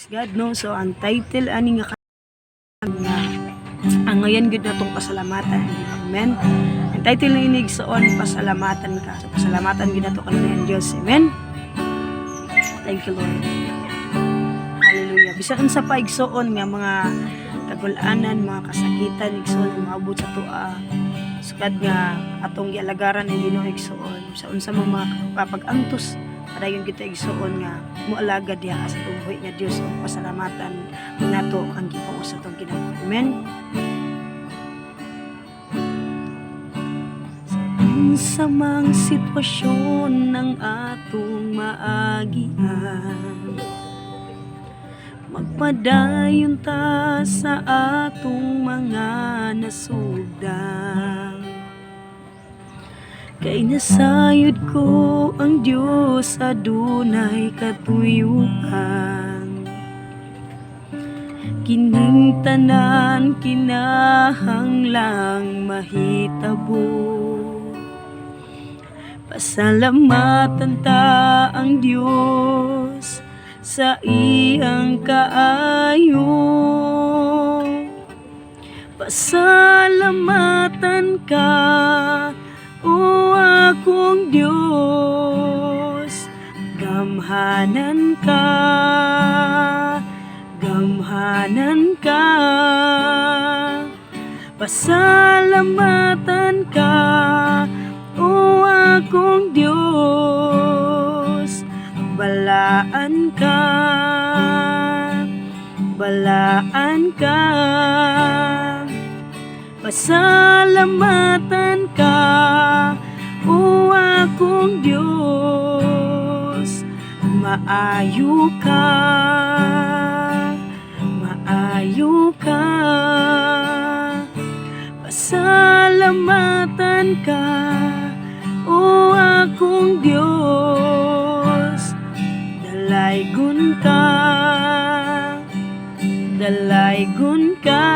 God, no? So, ang title ani nga nga ang ngayon gud natong pasalamatan. Amen. Ang title ni igsoon, "Pasalamatan Ka." So, pasalamatan gud nato kanunay ang Dios. Amen. Thank you, Lord. Hallelujah. Bisan unsa pa, igsoon, nga mga kagul-anan, mga kasakitan, igsoon, nga maabot sa atoa, sukad nga atong gialagaran ang Ginoo, igsoon, sa unsa mang mga kapag-antos, padayon kita, igsoon, nga moalagad diha sa atong buhi nga Dios ug pasalamatan nato ang Ginoo sa atong kinabuhi. Amen. Sa mang sitwasyon ng atong maagian, magpadayon ta sa atong mga nasugdan. Kay nasayod ko ang Diyos adunay katuyuan. Kining tanan kinahanglang mahitabo. Pasalamatan ta ang Diyos sa iyang kaayo. Pasalamatan ka, o akong Diyos. Gamhanan ka, gamhanan ka. Pasalamatan ka, o akong Diyos. Balaan ka, balaan ka. Pasalamatan ka, o akong Diyos. Maayo ka, maayo ka. Pasalamatan ka, o akong Diyos. Dalaygon ka, dalaygon ka.